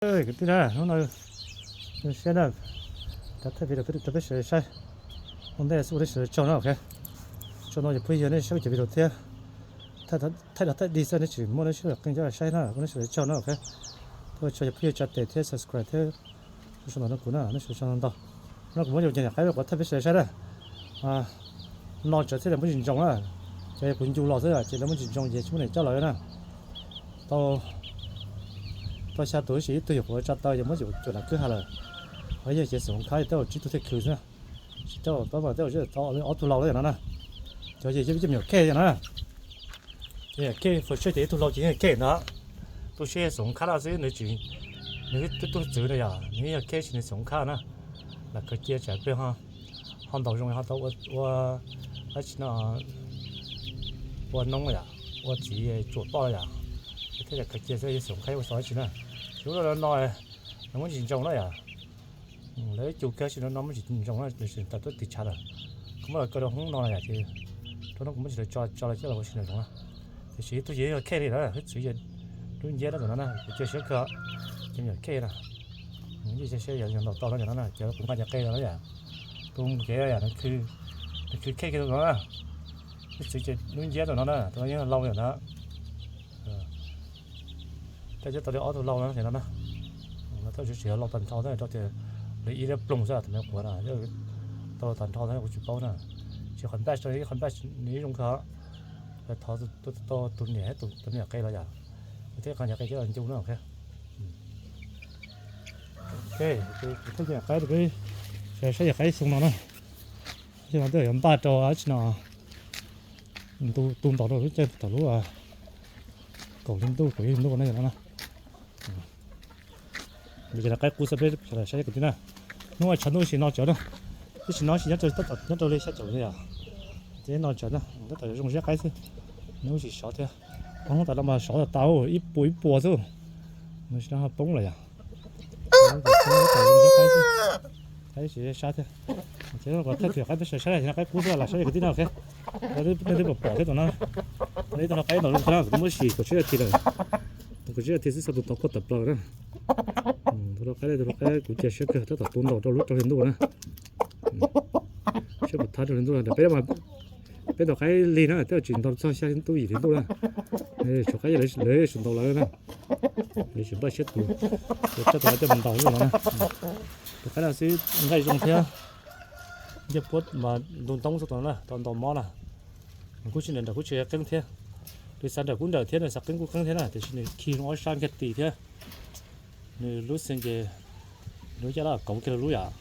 Kwv tij na, hnub no saib na, rov thaij video rau peb sawv daws saib. Ua ntej xwb ua nej sawv daws tsaug na, ok. Tsaug no yog phooj ywg nej saib kuv cov video thiab. Thaij rov thaij dig xwb nej tsis muaj nej sawv daws qee cov saib na, ua nej sawv daws tsaug na, ok. Thaij ua tsaug yog phooj ywg tsa tes thiab subscribe thiab sub sub ntawm no kuv na, nej sawv daws tsaug ntau. No kuv muab cov nyuam qaib rau kuv thaij peb sawv daws saib na. No tsawv thiab lawv muab ntsis ntsoos na. Cov yog kuv ncu los xwb ces lawv muab ntsis ntsoos ces tsis muaj niam coj lawm na. Tau, tau xya tus ib sim ib tug yuav kuv tsa taw ces muab cuam lam kwj ha lawm. Qhov yog ces xeem Hmoob Khab tej zaum tsib tug thiaj khwv xwb na. Tsis tej zaum pab mas tej zaum ob tug laus lawm no na. Cov yog cov me nyuam khej no na. Cov nyuam khej for sure ces ib tug laus ces yog khej ntag. Tus seb xeem Hmoob Khab no xwb nws tsis, nws twb tuag txwv na yom, nws yog khej tsis nws xeem Hmoob Khab na. Lam khaws cia tsam peb ho, ho ntaus zoo ho tau ua, ua dab tsi no, ua noob yom, ua txiv tsuam poj yom. Thiaj li khaws cia xwb, yog xeem Hmoob Khab ua xyov dab tsi na. Lub no no, lawv muab ntsis ntsoos na yom. Lawv ib cu kiag sim no no muab ntsis ntsoos na, lawv tsis tau tuaj tiv tshav lawm. Kuv muab lawv kaw rau hoob no na yom, ces rau no kuv muab ntsis lawv tso tso lawv coj los ua si na zoo na. Tiam sis ib tug ces yog khej li na, hwj txwv ces lub nciab na tus no na, kuv cia siab kawg, ces me nyuam khej na. Ib ce siab yog ntaus tau no cov no na, ces kuv nqa cov qe los na yom. Tus kev yom, nws khwv khej kiag tus no na. Hwj txwv ces lub nciab tus no na, tus no yeej laus yom na. Tej cov tau li ob tug laus no ces no na. No tau tsis yog laus tag nrho thiab, rau tias lawv ib lab ploog xwb tus me quav na, tau tag nrho thiab kuv tsis paub na. Tsis qhov npaj, ib qhov npaj nws ib zoo kawg. Lawv thov tau tus niam, tus niam qe los yom. Kuv thiaj qhov niam qe coj los ncu na, ok. Ok, kuv thiaj niam qaib rau peb saib yog qaib xyoo no na. Xyoo no twb yog npaj rau dab tsi no, ntu tu ntaus rau lub caij thaum lub kaum hli ntuj, kaum ib hli ntuj no yog no na. Ces qaib qub xwb peb sawv daws saib kwv tij na. Hnub tshav ntuj sim no tsawv na, tab sis no sis nyob rau, nyob rau li xya caum li yom. Ces no tsawv na, tab tom zoo siab qaib xwb. Hnub sim sov thiab, hnub tas no mas sov tas tas ib puas ib puas xwb. No sis no poob lawm yom. Qaib tsis sab thiab. Ces kuv thaij tib qaib peb sawv saib, qaib qub xwb lam saib kwv tij na, ok. Nej twb pom pom thiab tus no, ib tug no qaib ntaus zoo thiab, kuv twb muab sim kaum tsib nas this lawm. Kaum tsib nas this xwb xyov tus tau kuaj tawm plaws na. Tus no qaib, tus no qaib kuv cia siab kawg tab tom tu ntaus rau lub rau hli ntuj na. Siab puas thab rau hli ntuj na, peb, peb ntaus qaib lig na, tej zaum tsis ntaus txog xya hli ntuj yim hli ntuj na. Tshuav qaib lawv tsis ntaus lawv na. Lawv tsis npaj siab tus, coj tus no coj mus ntaus no na. Tus qaib no xwb nqaij zoo thiab, ncej puab mas ntu ntoob xwb tus no na, tau ntaus mob na. Nws kuj tsis nrawm, nrawm kuj tsis qeeb thiab, lwm xav nrawm kuj nrawm thiab, nws xav qeeb kuj qeeb thiab na, tiam sis nws khi zoo ob sab nkag tis thiab. Nws lub xeev ces lub caj dab kauv kiag lub yam,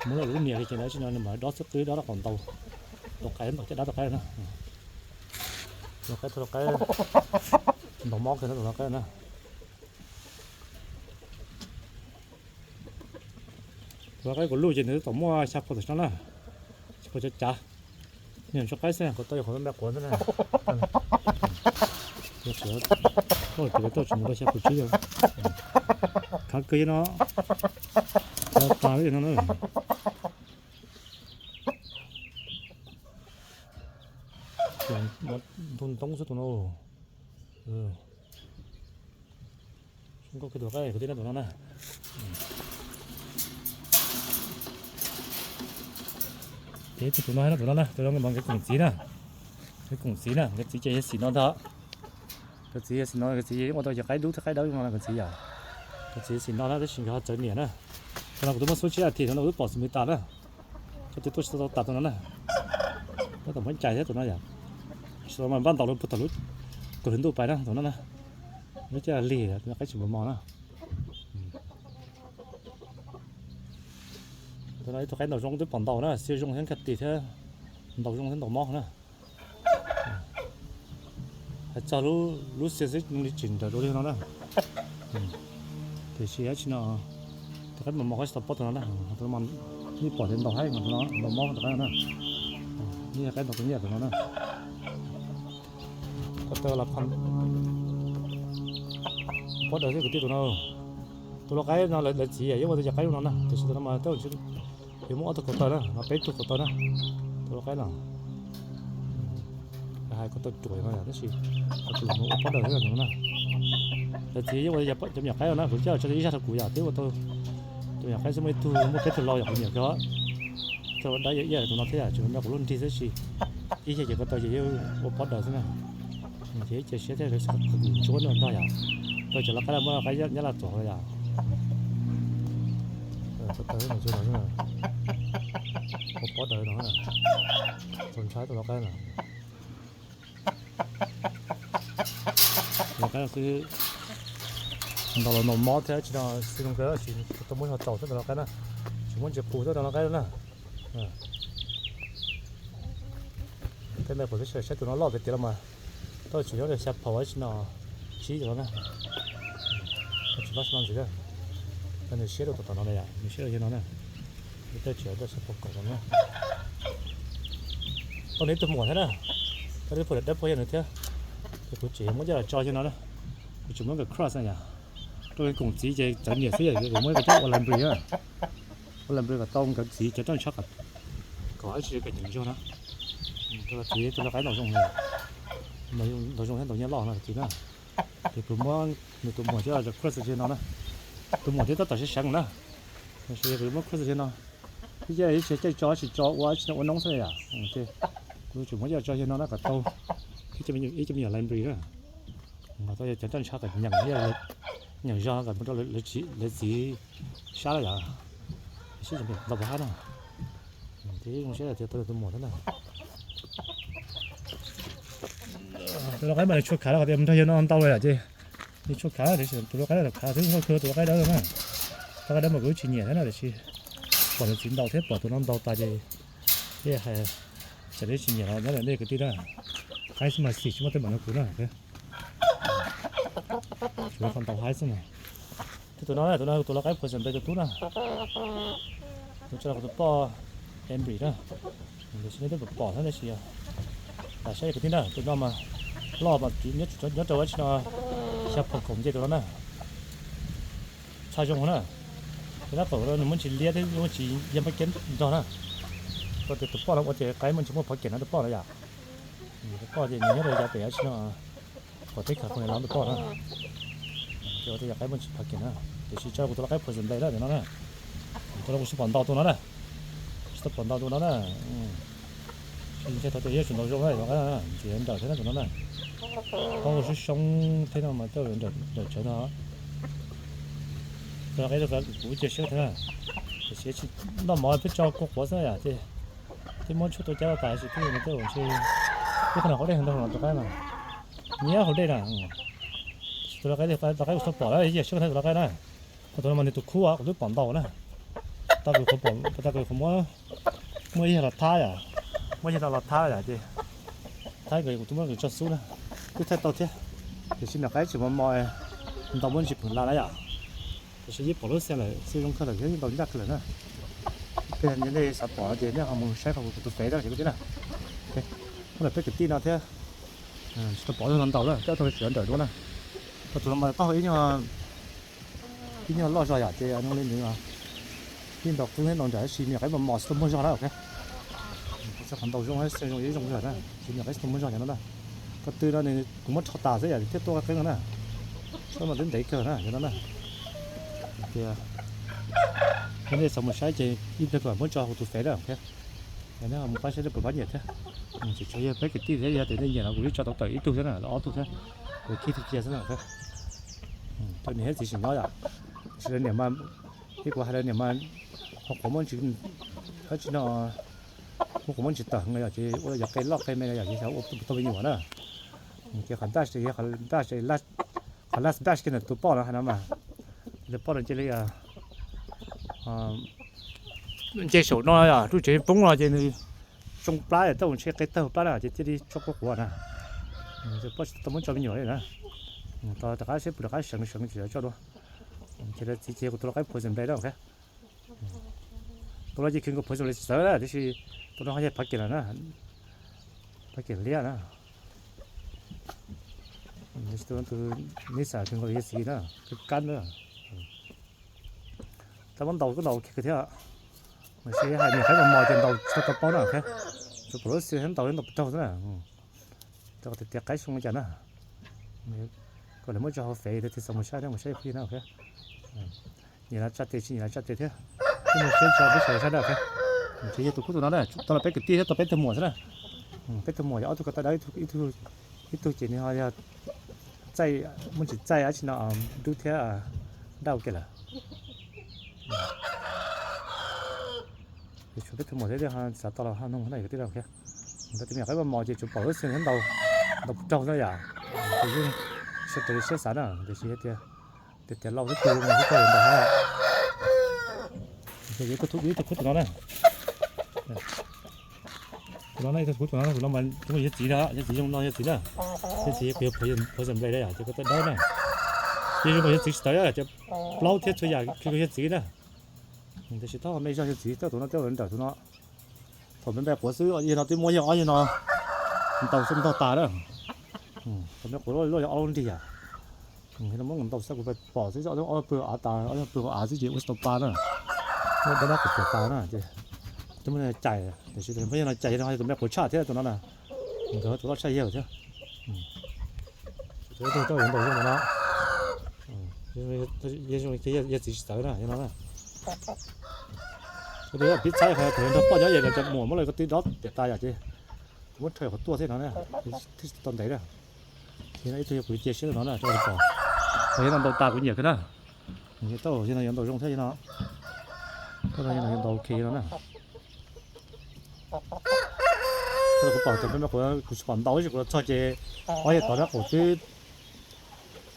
muab lub niam li ces tab tsis no nws mam dob xwb qwb dob rau qaum ntaus, tus qaib ntaus caj dab tus qaib na. Tus qaib, tus qaib ntaus mob kawg tus qaib na. Tus qaib kuv luj ces nws twb tau muaj xya puas tawm sab na, xya puas cav cav. Nws yog ntsuag qaib xwb, kuv tau yog qhov me quav xwb na. Tsis, tsis mus rau xya puas tsib yom. Khav kawg no, tas li no na. Ntu ntoob xwb tus no. Zoo nkauj kiag tus qaib kwv tij na tus no na. Ces tus no, tus no na, tus no mas nkawd koom txiv na. Nkawd koom txiv na, nkawd txiv ces yog xim no ntag. Nkawd txiv yog xim no, nkawd txiv yeej ua tau cov qaib dub thiab qaib dawb no nkawd txiv yom. Nkawd txiv xim no na tab sis nkawd ho txawv niam na. Tus no kuv twb muab xub tsib nas this no na, kuv twb pom xim nws tas na. Koj twb tuaj tsis tau tas tus no na. Tab tom muab cais thiab tus no yom. Tus no mas npaj ntaus rau puag tom lub, tus hli ntuj pais na tus no na. Lub caj lig, qaib tsis mos mos na. Tus no ib tug qaib ntaus zoo twb pom ntaus na, xiab zoo thiab nkag tis thiab, ntaus zoo thiab ntaus mob na. Hais txog lub xiab xwb li tsis nrawm dua li no na. Tiam sis dab tsi no, tus qaib mos mos koj tsis tau paub tus no na, tus no mas yeej pom tias ntaus haib mas tus no ntaus mob tus qaib no na. Yeej yog qaib ntaus tus nyiaj tus no na. Koj tau los pab daws xwb kwv tij tus no. Tus lau qaib no lawv txiv yeej ua tau cov qaib zoo no na, tiam sis tus no mas twb yuav muaj ob tug kaus taw na, no peb tug kaus taw na. Tus lau qaib no hais kaus taw ruam no tab sis tus mus ua pab daws xwb no na. Txiv yeej ua cov me nyuam qaib no na, kuv coj tso ib zaj rau kuv yom, twb ua tau tus me nyuam qaib xwb muaj ib tug muaj peb tug lau yom, kuv nyiam kawg. Coj dab iab iab tus no thiab yom, tsis ua me kuv lub nrig xwb sis ib yam ces ko taw ces yeej ua pob daws xwb na. Ces ib ce siab thiab, qhov kuv ntsuab nrog yom, rau cov lau qaib muab qaib Nyab Laj tuam yom. Taw no ua pob daws no, txaus ntshai tus lau qaib no. Lau qaib xwb, ntaus los ntaus mob thiab tsis no, xwb zoo kawg, tsis tau muab zog tsaus xwb tus lau qaib na, tsis muab ntsis qus xwb tus lau qaib na. Tej me kuv twb saib tus no loj tiag tiag los mas, tau tsis nyob xya phaum tsis no, tsib tus no na. Tsis loj tsis no ntxiv na. Nws siab rau tom no na yom, nws siab rau yawg no na. Tej tsis yog xya phaum kaum no na. Tau nws ib tug muam thiab na, tau ib tug dawb paug yog nws thiab. Ces kuv tseem muab coj los tso yawg no na. Kuv tseem muab nkawd cross na yom, rau koom txiv ces txawv niam xwb yom, kuv muab nkawd coj ua library na. Ua library kom tau nkawd txiv cov roj ntsha kom dab tsi kom nyeem zog na. Txiv tus lau qaib ntaus zoo, ntaus zoo thiab ntaus nyiaj loj no txiv na. Ces kuv muab nws tus muam coj los cross yawg no na. Tus muam thiab tab tom sib seev na. Tab sis kuv muab cross yawg no, ib ce ib tsis caij tso tsis tso ua tsis ua noob xwb yom. Ces kuv tseem muab coj tso yawg no na kom tau ib co me nyuam library na. Kom tau yog cov roj ntsha kom nyeem, nyeem zog kom mus rau lawv txiv sab lawm yom. Sib ntau pov hab na. Ces zoo siab tias tau tus muam thiab na. Tus lau qaib mas nws tshua khav los tias mus nrog yawg no ntau lawm yom ces nws tshua khav, tiam sis tus lau qaib khav twb hau kawg tus lau qaib dawb na. Tus lau qaib dawb mas kuv tsis nyiam thiab na, tiam sis pom nws txiv ntaus thiab pom tus no ntaus tas ces thiaj hais, tsam twb tsis nyiam los nyob ntawm nej kwv tij na. Haib xwb mas xim tsis muaj teeb meem rau kuv na. Tsuav qhov ntaus haib xwb na. Thiab tus no, tus no tus lau qaib Persian Bay tus tub na. Tus tso rau kuv tus poj Henry na. Tiam sis nej twb pom pom thiab tab sis tas saib kwv tij na, tus no mas loj mas nyob rau tsis no xya phaum kaum nce tus no na. Txha zoo na. Ces tab tom nws muab ntsis liab thiab muab ntsis yam pab kev nrog na. Rau tias tus poj no ua tias qaib muaj ntsis muaj phov kem no tus poj no yom. Tus poj ces nws nyob rau yav pem tsis no, kom teb khav qhov los tus poj na. Ces ua tias yog qaib muaj ntsis phov kem na. Tiam sis tso kuv tus lau qaib Persian Bay na tus no na. Tus no kuv tsis pom ntaus tus no na. Tsis tau pom ntaus tus no na. Ntshai thaum tias yuav tsum ntaus zoo na, ntxim nrawm thiab na tus no na. Qoob soob soob thiab no mas coj nrawm tsawv no. Tus no kuv cia siab thiab na. Tiam sis noj mov peb tso kua quav xwb yom ces twb muab tshuaj tua cab tas sis twb nws tej ntshe twb qhov no qhov dej no tus qaib mas nyiab hauv dej na. Tus lau qaib, lau qaib kuv tau pom na, cia siab thiab tus lau qaib na. Tus no mas nws tus khub kuv twb pom ntaus na. Tau kuv qhov, tau kuv qhov muab, muab ib yag los thab yom, muab ib yag no los thab yom ces thab nkawd kuv twb muab nkawd tso xub na, twb thaj tau thiab. Tiam sis niam qaib tseem mos mos, ntaus muab ntsis pheem la na yom. Tiam sis yeej pom lub xeev lawm, xeev zoo kawg lawm thiab yeej ntaus ncaj kawg lawm na. Ces nej xav pom no ces nej ho mus saib qhov kuv tus fev na kwv tij na. Muab lawm peb kwv tij no thiab. Tsis tau pom tus no ntaus na, peb tus no tseem nrawm dua na. Tau tus no mas taub hau ib nyuag loj zog yom ces zoo li nws yeej ntaus qeeb thiab ntaus nrawm tab sis me nyuam qaib mos mos tsis tau muaj zog na. Qhov ntaus zoo, xeev zoo, yeej zoo zog na, ces me nyuam qaib tsis tau muaj zog cov no na. Ko tw no nws kuv muab rho tas xwb yom, nws thiaj tuaj qeeb no na. Tsob no twb ntev kawg na cov no na. Ces yog nej xav mus saib ces ib pliag kuv muab tso hauv tus fev na. Yog nej mus pab saib nej puas pab nyiam thiab. Tseem tshuav yog peb kwv tij thiab, yog tias nej nyiam los kuv yeej tso tau tawm ib tug thiab na, los ob tug thiab. Kuv khib tug cia xwb na. Rau niam thiab txiv tseem nyob yom. Tab sis lawv niam mas, ib kuv hais lawv niam mas, qhov quav muaj ntsis, dab tsi no, qhov quav muaj ntsis tawm heev yom ces ua yog qe loj qe me yom ces xyov ua tau me nyuam na. Ces qhov daj, qhov daj, qhov last batch kiag ntawm tus poj no hais no mas, tus poj no cia li nce saum no yom, lub tsev poob no ces nws tsoo plab yom, tej zaum ntshe qe tawg plab na ces thiaj li tso quav quav na. Poj tsis tau muab tso me nyuam li na. Rov qab seb puas rov qab seev seev tsis tso dua. Ces lawv txiv ces kuv tus lau qaib Persian Bay na. Tus no ces khwv nkaus Persian Bay txawv na, tiam sis tus no ho yog phov kem lawm na. Phov kem liab na. Tus no tus nib xav khwv nkaus yawg txiv na, khwv kab na. Tab muab ntaus kuj ntaus kiag thiab. Mas sib hais niam qaib mos mos ces ntaus tsis tau paub na. Tsuas pom lub xwb ntaus ntaus pes raug xwb na. Tias qaib xyoo li cas na. Lawv muab tso hauv Fev, lawv thiaj txaus mus saib, muab saib ib pliag na. Nyiam los tsa tes, tsis nyiam los tsa tes thiab. Kuj mus saib tso peb sawv daws saib na. Tsis yog tus khub tus no na, tau los peb kwv tij thiab tau peb tug muam xwb na. Peb tug muam yog ob tug ko taw dawb, ib tug ces nws ho yog txaij, muaj tsis txaij dab tsi no, dub thiab dawb ua ke lawm. Tshuav peb tug muam thiab xav tau los ho noog na kwv tij. Ntawd tus me nyuam qaib mos mos ces tsuas pom lub xwb thiab ntaus, ntaus puv raug xwb yom. Ces yeej sawv daws siab xav na, tiam sis tias, tias tias laus xwb tus no xwb tau ntaus hab. Ces kuj thub ib tug khub tus no na. Tus no ib tug khub tus no, tus no mas zoo yawg txiv na, yawg txiv zoo no yawg txiv na. Yawg txiv kuj yog puav xam nplais na yom, ces kuj tawm dawb na. Ces zoo yawg txiv tsis tawv ces plaub thiab txhua yam khwv yawg txiv na. Tiam sis tau me zog yawg txiv, tus no tej nrawm tus no. Thaum me npe quav xwb yawg no twb muab yawg ob yawg no ntaus xwb ntog tas na. Thaum me quav luaj yog ob lub nrig yam. Muab ntaus xwb kuv pom xwb, ob pw av tas, ob pw av xwb ces ua tsis tau pa na. Muab dab dab kuv pom tas na ces twb muab cais, tiam sis muab yawg no cais no yog tus me quav tshaj thiab tus no na. Nkawd tus loj tshaj yawg thiab. Tus tau yuav ntaus zoo no. Yawg txiv tsis tawv na yawg no na. Kuv tus pib txhab qhov thaum nrog poj nyob ces cov muam muab lawv ko tw dob tiam tas yom ces kuv muab rhawv qhov tuaj thiab no na, thiaj tau ntev na. Ces no ib tug yog kuv cia siab no na, tau pom. Yawg no ntaus tas kuv nyiam kawg na. Tau yawg no yuav ntaus zoo thiab yawg no. Tau yawg no yuav ntaus ok no na. Kuv pom, kuv tsis pom ntaus, kuv los txog ces ob yawg tod dab qaum twb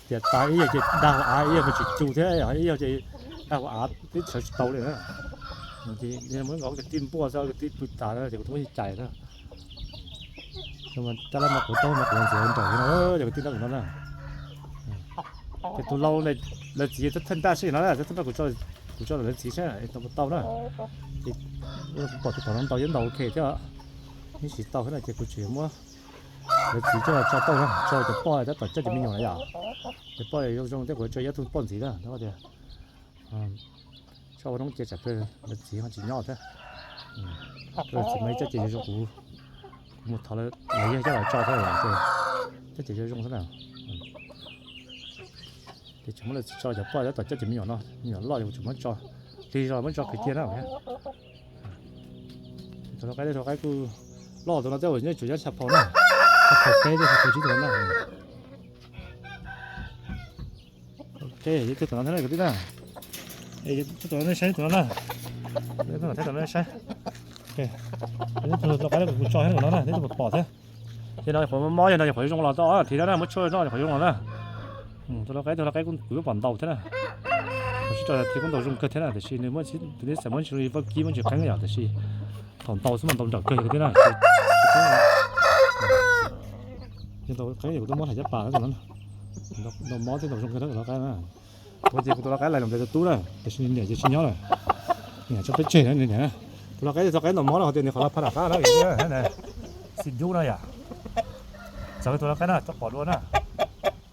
tiam tas, ib yawg ces dag hauv av, ib yawg mas tsis cu thiab, ib yawg ces dag hauv av twb sawv tsis tau li na. Ces muab nkawd kwv tij npuaj xwb, kwv tij pw tas na ces kuv twb muab cais na. Tab laj mas kuv tau mas kuv ntxiv nraum no, yog kwv tij nraum no na. Ces tus laus lawv txiv thawj ntaj seb no na, thawj ntaj kuv tso lawv txiv seb tau puas tau na. Ces kuv pom tus tom no ntaus yeej ntaus ok thiab, yeej siv tau thiab na ces kuv tseem muab lawv txiv coj los tso tau na, tso cov poj tab tom coj cov me nyuam na yom. Cov poj zoo zoo thiab kuv tso ib tug poj ntxiv na, tias tso ua roob cia tsam pawg lawv txiv ho tsis nyob thiab. Lawv txiv mas coj ces zoo zoo kuv, kuv mus thov lawv yawg coj los tso thiab ces coj ces zoo zoo xwb na. Ces tseem muab lawv txiv tso cov poj tab tom coj cov me nyuam no, me nyuam loj ces kuv tseem muab tso, lig zog muab tso kiag cia na. Tus lau qaib, tus lau qaib kuj loj, tus no tej zaum nyob tsuas nyob xya phau na, xya phau peb thiab xya phau tsib tus no na. Ok, yog tus tom no thiab na kwv tij na. Tus tom no nej saib tus no na. Tus tom no saib. Tus lau qaib kuv tso thiab no na, nej twb pom thiab. Ces no qhov mob mob, yog no yog qhov zoo los tau thiab na, muab tshuaj no yog qhov zoo los na. Tus lau qaib, tus lau qaib kuv twb pom ntaus thiab na. Kuv sib tso thiab kuj ntaus zoo kawg thiab na, tiam sis nws muab tus neb xam muab tsis zoo li vaub kib muab tsis qeeb yom, tiam sis thaum ntaus xwb mas ntaus nrawm kawg kwv tij na. Yog ntaus qeeb kuv twb muab hlais caj pas na, ntaus mob thiab ntaus zoo kawg na tus lau qaib na. Kuv tias kuv tus lau qaib lais los nplawg tus tub na, tiam sis nws niam ces tsis nyob lawm. Niam tso peb tseg na nws niam na. Tus lau qaib, tus lau qaib ntaus mob no hais tias nws qhov no pha nram qab na, xim dub no yom. Txawv tus lau qaib na, tso pom dua na.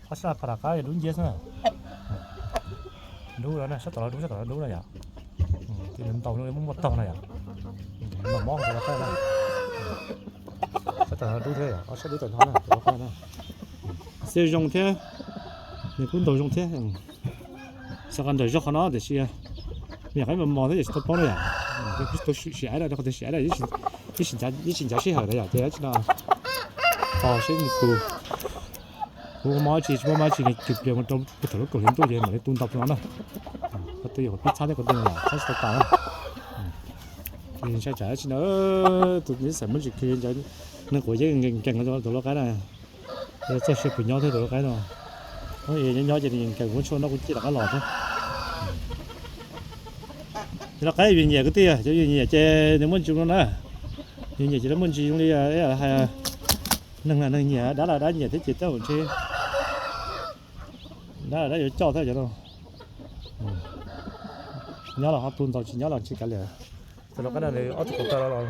Qhov sab pha nram qab dub nciab xwb na. Dub no na, sab tom no dub, sab tom no dub na yom. Tus nws ntaus no muaj muaj taug na yom. Ntaus mob tus lau qaib na. Sab tom no dub thiab yom, ob sab dub tag nrho na tus lau qaib na. Xiab zoo thiab, nws kuj ntaus zoo thiab. Xav qhov nrawm zog qhov no tiam sis me nyuam qaib mos mos thiab ces tsis tau paub na yom. Tau sim aib na, rau qhov tias sim aib na, ib tsis ncav sij hawm na yom, ces dab tsi no tos seb nws tus, kuv mob tsis, tsis muaj mob tsis, nws cws plias mus rau puag thaum lub kaum hli ntuj ces mam li tu ntaus no na. Qhov twg yog kuv pib txhab thiab kuv tu no yom, txhab tsis tau tas na. Ces ntshai tsam dab tsi no, tus neb xam muab tsis khwv ntawd, neeg quav yeeb nkees nkees tus lau qaib na. Txoj sia puas nyob thiab tus lau qaib no. Nyob nyob ces nws nkees, muab tshuaj noj kuj ciaj rov qab los thiab. Tus lau qaib yus nyiam kwv tij, cov yus nyiam ces nws muaj ntsis no na. Yus nyiam ces lawv muaj ntsis zoo li hais, neeg los neeg nyiam, dab los dab nyiam thiab ces tej zaum ntshe dab los dab yuav coj thiab cov no. Nyob los ho tu ntaus, tsis nyob los tsis kav liam. Tus lau qaib no nws ob tug quav taw los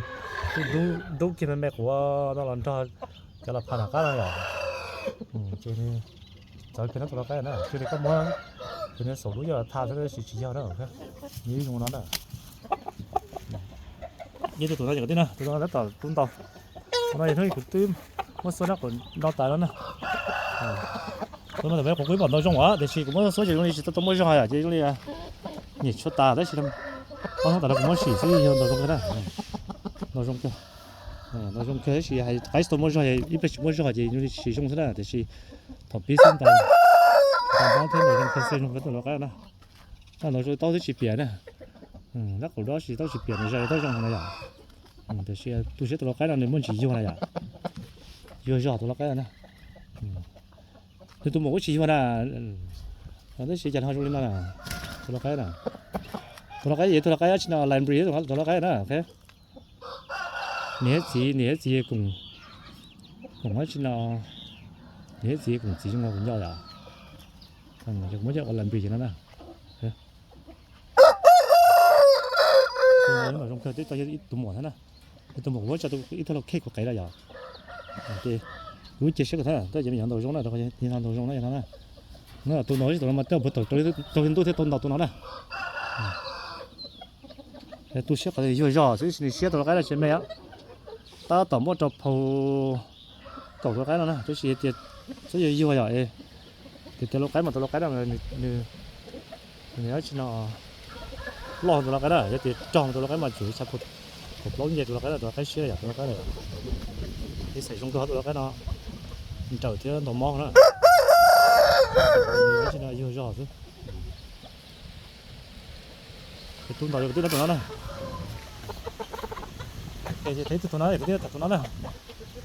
twb dub kiag me me quav no los nrog cov los pha nram qab no yom. Ces txawv kiag no tus lau qaib na, cia li koj muab tus nws xaum dub yog los tha xwb tab sis tsis yog na, nws ib zoo no na. Ib tug tus no ces kwv tij na, tus no tab tom tu ntaus. Tus no yog hnub kuv twb muab xuab rab qus no tas no na. Tus no thaum peb kuv kuj ib pom ntau zoo os, tiam sis kuv muab xuab ces zoo li tsis tau muaj zog yom, ces zoo li nyiam tshuaj tas tab sis ob hnub tas no kuv muab sim xwb yog ntau zoo kawg na. Ntau zoo kawg. Ntau zoo kawg tab sis hais qaib tsis tau muaj zog, ib pliag tsis muaj zog ces zoo li tsis zoo xwb na, tiam sis thaum pib xwb ntau, ntau mob thiab ntau zoo kawg, zoo kawg tus lau qaib na. Ntau zoo taub twb tsis piam na. Lab qaum dob tsis taub tsis piam, nws zais taub zoo na yom. Tiam sis tu siab tus lau qaib no nws muaj ntsis yuag na yom. Yuag zog tus lau qaib na. Nws tus muam kuj tsis yuag na. Tab sis cas ho zoo li no na. Tus lau qaib na. Tus lau qaib, tus lau qaib dab tsi no, Lambri tus lau qaib na. Niam thiab txiv, niam thiab txiv koom, koom dab tsi no, niam thiab txiv koom txiv zoo li kuv nco yom. Muab coj ua Lambri no na. Zoo kawg, twb tau ib tug muam thiab na. Tus muam kuv muab tso ib tug lau khej kuv qev lawm yom. Ces kuv cia siab kawg thiab, tab sis yog ntau zoo na, ntau zoo na no na. Tus no ib tus no mas tej zaum puag thaum raug li ntuj thiaj tau ntau tus no na. Tu siab qhov yuag zog xwb, nws siab tus lau qaib no tsis me. Tab tom muab rau phau kaum tus lau qaib no na, tab sis tias txhob yuag yuag yom. Tias tias lau qaib mas tus lau qaib no nws, nws dab tsi no loj tus lau qaib na, yog tias rog tus lau qaib mas tsuas xya phav plaub nce tus lau qaib na, tus lau qaib siab yom, tus lau qaib na. Ib xaim zoo kawg tus lau qaib no, nrawm thiab ntau mob na. Dab tsi no yuag zog xwb. Tus ntau yog kuv twb nab tus no na. Tus no, kuv twb nab tus no na.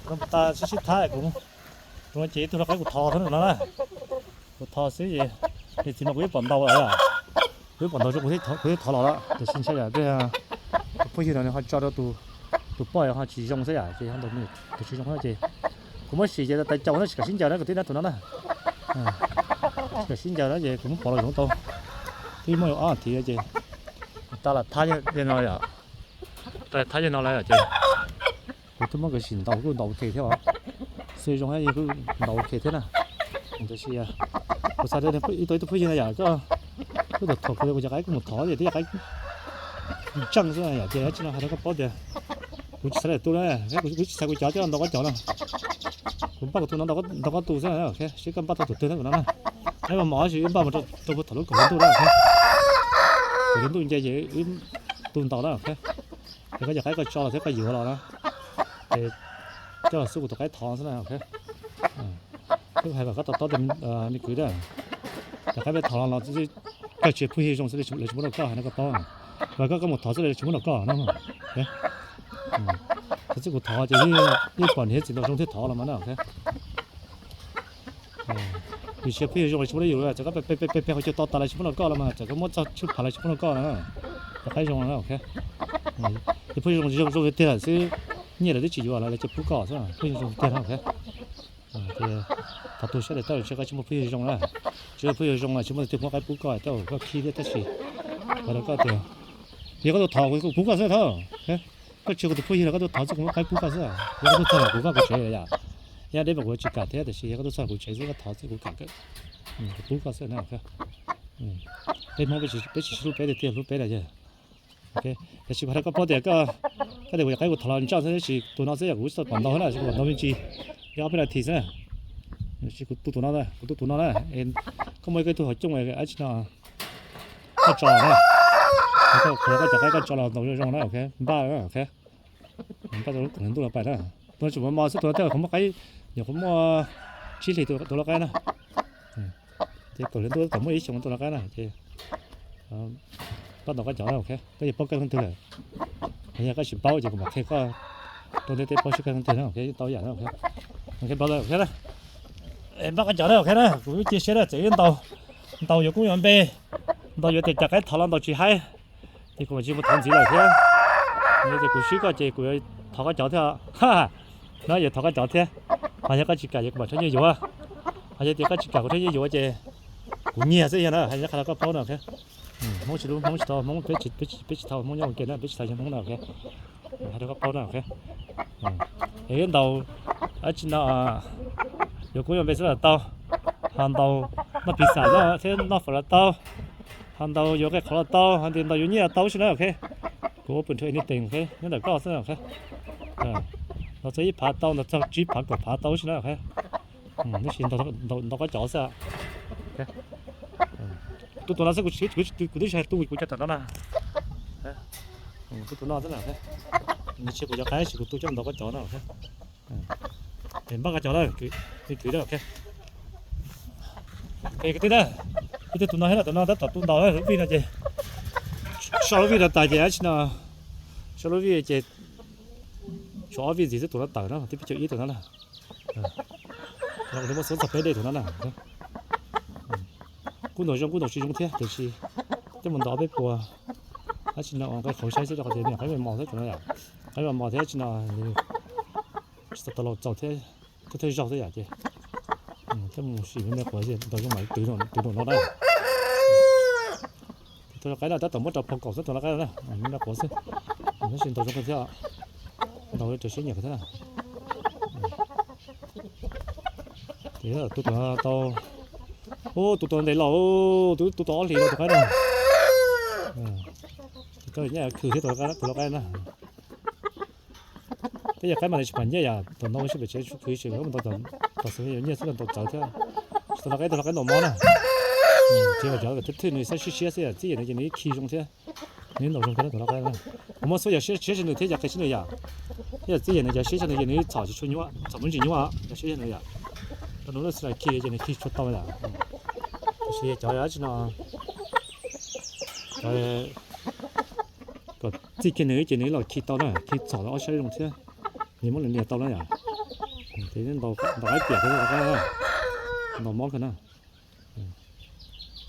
Tus no tas sib sib thab kuv, tus no ces ib tug lau qaib kuv thov xwb tus no na. Kuv thov xwb ces niam txiv mas kuv twb pom ntau lawm, kuv twb pom ntau zoo, kuv twb thov los lawm, tiam sis ntshai yam tus phooj ywg no nws ho tso rau tus poj ho tsis zoo xwb yom, ces ho ntawm nws tus tsis zoo ces kuv muab sim ces tais caus na, tsis kam sib ncaws na, kuv twb nab tus no na. Tsis kam sib ncaws na ces kuv muab pov los zoov tau, twb muaj ob thiv ces tas lam thab yog no yom, tas thab yog no lawm ces kuv twb muab kawg sim ntaus kuj ntaus ua ke thiab os, xwb zoo yog kuj ntaus ua ke thiab na. Tiam sis kuv xav tias ib tug, ib tug phooj ywg na yom, koj, koj thaum kuv cov qaib kuj mus thov ces twb yog qaib ntseej xwb yom, ces dab tsi no hais rau koj paub tias kuv tsis xav tias tu na, kuv tsis xav kuv cov thiab ntau koj cov no. Kuv npaj kuv tus no ntau koj tus xwb, seb koj npaj tau tus twg na kuv no na. Neb mas mos tsis wb npaj mus rau puag thaum lub kaum hli ntuj na, kaum hli ntuj nce ces wb tu ntau na. Es koj cov qaib koj tso los thiab koj yuav los na, ces coj los xub kuv tus qaib thov xwb na. Twb hais kom koj to taub tias me kwv na, cov qaib peb thov los los koj tsis phooj ywg zoo xwb lawv tsis muab rau koj, hais no koj paub. Vas koj, koj mus thov xwb lawv tsis muab rau koj no. Thov xwb kuv thov ces yeej pom niam txiv ntau zoo thiaj thov los mas na. Vim tsis phooj ywg zoo los tsis muab rau yus, txawm koj pe pe pe pe hauv caug to tas los tsis muab rau koj los mas, txawm koj muab txog tshwj phav los tsis muab rau koj no. Cov qaib zoo no, ces phooj ywg zoo zoo tiag lawm xwb, nyiaj lawv twb tsis yuav los lawv cia pub koj xwb, phooj ywg zoo tiag no. Ces thov tu siab tias tej zaum ntshe koj tsis muaj phooj ywg zoo na, tsis muaj phooj ywg zoo los tsis muaj leej twg muab qaib pub koj, tej zaum koj khib thiab tab sis hais rau koj tias yog koj tuaj thov kuv pub koj xwb thaum, koj tsis yog kuv tus phooj ywg los koj tuaj thov xwb kuv muab qaib pub koj xwb, yog koj tuaj txog kuv vaj kuv tsev lawm yom. Yog deb mas kuv tsis kam thiab, tiam sis yog koj tuaj txog kuv tsev xwb koj thov xwb kuv kam, kuv pub koj xwb na. Peb Hmoob peb tsis sib hlub peb tiag tiag, hlub peb lawm yog. Tiam sis hais rau koj paub tias koj, koj tias kuv cov qaib kuv thov los ntsaj xwb, tab sis tus no xwb yog kuv tsis tau pom ntau na, kuv pom ntau me ntsis, yog ob peb nas this xwb. Kuv tu tus no, kuv tu tus no na, koj muaj ib tug hauv cooj dab tsi no koj tso na, koj qhia koj cov qaib koj tso los ntau zoo zoo na, npaj na, npaj rau lub kaum hli ntuj los pais na. Tus no tseem mos mos xwb, tus no tej zaum qhov muaj qaib, nyuam qhuav muaj tsib hlis tus lau qaib na. Ces kaum hli ntuj tau muaj ib xyoos tus lau qaib na ces pab ntaus koj cov na, koj yuav paub koj leej twg lawm. Yog koj tsis paub ces kuv mam qhia koj rau ntiaj teb paub seb koj leej twg na, tau yam na. Npaj koj cov na, ok na, kuv cia siab na, txawm ib ntaus yuav koob yuav npe, ntaus yuav tias cov qaib thov los ntaus tsis haib, ces kuv mam tsis mus thov ntxiv lawm thiab. Ces kuv swb koj ces kuv yuav thov koj cov thiab. No yuav thov koj cov thiab. Ho yog koj tsis kam ces kuv mam rhaub nyiaj yuav. Ho yog tias koj tsis kam kuv rhaub nyiaj yuav ces kuv nyiag xwb yog na, hais qhia rau koj paub na. Hmoob tsis hlub Hmoob tsis thov Hmoob, peb tsis thov Hmoob nyob ua ke na, peb tsis thov Hmoob na. Hais rau koj paub na. Es ntaus dab tsi no, yuav koob yuav npe xwb los tau, ho ntaus noj piv xam thiab noj fawm los tau, ho ntaus yuav nqe qhov los tau, ho tias ntaus yuav nyiaj los tau xwb na, ok. Kuv open to anything, ok, nyob ntawm koj xwb, ok. Ntaus txog ib phav tau, ntaus txog tsib phav kaum phav tau xwb na, ok. Tab sis ntaus qab cov xwb. Tu tus no xwb, kuv twb tsis hais tu kuv cov tom no na. Tu tus no xwb na. Nws tsis kuv cov qaib, tsis kuv tu coj ntaus qab cov no. Npaj qab cov na, kwv na. Kwv tij na, ib tug tus no thiab na, tus no tab tom tu ntaus lub vij no ces, so lub vij no tas ces dab tsi no, so lub vij ces tshuav ob vij ntxiv xwb tus no tawm na, twb pib caum ib tus no na. Kuv muab xub txog peb dej tus no na. Kuj ntaus zoo kuj ntaus tsis zoo thiab tiam sis coj mus ntaus ob peb puas, dab tsi no ua nqaij qhauv saib xwb rau qhov tias nws qaib mos mos xwb tus no yom. Qaib mos mos thiab dab tsi no nws tsis tau tau laus txaus thiab, thiaj zaug xwb yom ces thiaj mus sim me me quav ntaus zoo mam twv nraum no na. Tus qaib no tab tom muab rau phau kaum xwb tus no qaib no na, me me quav xwb. Tab sis ntaus zoo kawg thiab, ntaus li raws siab nyiam kawg thiab na. Ces tu tus tau, ub, tu tus ntev los, tu tu tau ob hlis los tus qaib no. Ces koj nyob khwv thiab tus lau qaib na. Peb yog qaib mas nws tsis pom nyiaj yom, tom ntau sib pem tsev khwv tsev mus ntau, tom xwb yuav nyiaj xwb los ntaus txawv thiab. Tus lau qaib, tus lau qaib ntaus mob na. Ces cov thwj thwj nws xab siab siab xwb yom, txij yam nws ces nws ib khi zoo thiab. Nws ntaus zoo kawg tus lau qaib na. Kuv muab xub yog siab siab nws thiab yog qe siab nws yom. Yog txij yam nws yog siab siab nws ces nws txhom tsis tshua nyuaj, txhom muaj ntsis nyuaj yog siab siab nws yom. Rau nws lub xwb los khi ces nws khi tshua tau yom. Tab sis cov dab tsi no, cov kom txij kiag nws ces nws los khi tau na, khi txhom tau ob sab zoo thiab, nws muab nws nias tau na yom. Ces ntaus qaib piam kawg, ntaus mob kawg na.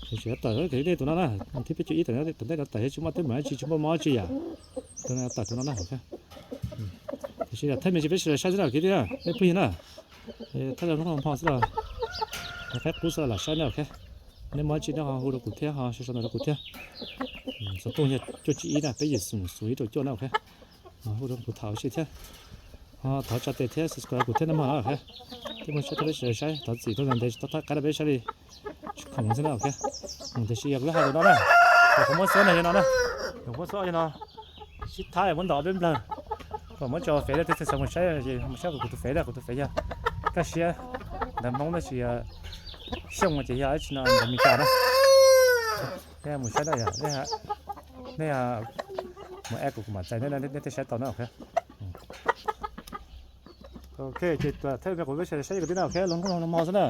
Tsis tawm dej tus no na, thib peb caug ib tawm, tom ntej no tawm thiab tsis muaj teeb meem dab tsi, tsis muaj mob dab tsi yom. Tus no tawm tus no na. Tiam sis thawj me ntsis peb sawv daws saib xwb na kwv tij na, peb phooj ywg na. Thawj zaug hnub hmo xwb los, qaib qub xwb los lam saib na ok. Nej muaj dab tsi nej ho hu rau kuv thiab, ho sau sau ntawv rau kuv thiab. Xov tooj yog cuaj tsib ib na, peb yim xoom xoom ib rau cuaj na ok. Hu rau kuv tham ua si thiab. Thov tsa tes thiab subscribe kuv thiab nej mog na ok. Thiab muaj saib thiab peb sawv daws saib, thov txim tuaj ntev tsis tau thaij qaib rau peb saib li, tsis khoom xwb na ok. Tiam sis yog kuv hais tus no na, yog kuv muab xub no yog no na, yog muab xub yog no, sib thab muab ntaus peb nplawg, kom muab tso fev thiab, tej txhua mus saib, mus saib kuv tus fev na, kuv tus fev yog Kaj Siab, ntawv Hmoob tab sis Xyooj ces yog dab tsi no ntawv Meskas na. Nej mus saib na yom, nej mus add kuv kuv mam txais nej, nej thiaj saib tau na ok. Ok ces thawj me kuv peb sawv daws saib kwv tij na ok, lub hnub no hmo xwb na.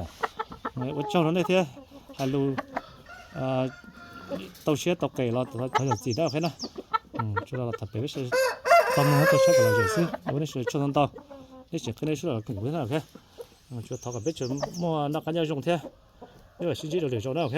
Ua tsaug rau nej thiab, hais lus tau siab tau qes los thov zam txim na ok na. Tsuas los tham pem peb sawv daws tau mloog tau saib kom lom zem xwb, ua nej sawv daws tsaug ntau ntau. Nej tseem qhia nej sawv daws los koom kuv thiab na ok. Tsuas thov kom peb tseem muaj noj qab nyob zoo thiab, peb mam sib ntsib rau lwm zaus na ok.